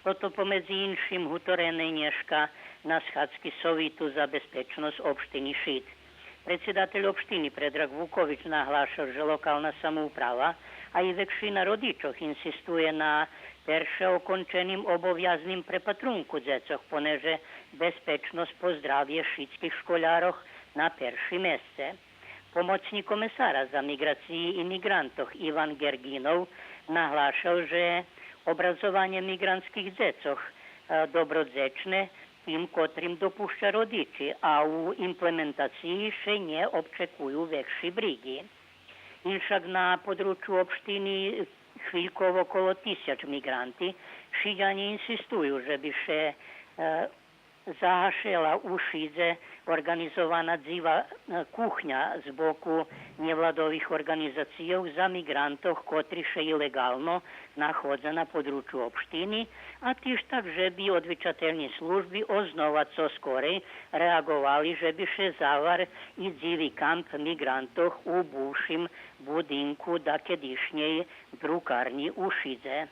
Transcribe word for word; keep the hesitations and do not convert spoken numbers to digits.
Тото помедзи иншим гуторене нєшка на схадзки Совиту за безпечносц општини Шид. Предсидатель општини Предраг Вукович наглашел же локална самоуправа, а и векшина родичох инсистує на перше оконченим обовязним препатрунку дзецох, понеже безпечносц по здравє шицких школярох на першим месце. Помоцнїк комесара за миґрациї и миґрантох Иван Герґинов наглашел же образованє миґрантских дзецох, е, добродзечне тим котрим допуща родичи, а у имплементациї ше нє обчекую векши бриґи. Иншак на подручу општини хвильково коло тисяч миґранти, Шидянє инсистую же би ше, е, загашела у Шидзе орґанизована дзива, е, кухня з боку нєвладових орґанизацийох за миґрантох котри ше илеґално находза на подручу општини, а тиж так же би одвичательни служби ознова цо скорей реаґовали же би ше завар и дзиви камп миґрантох у бувшим будинку дакедишнєй друкарнї у Шидзе.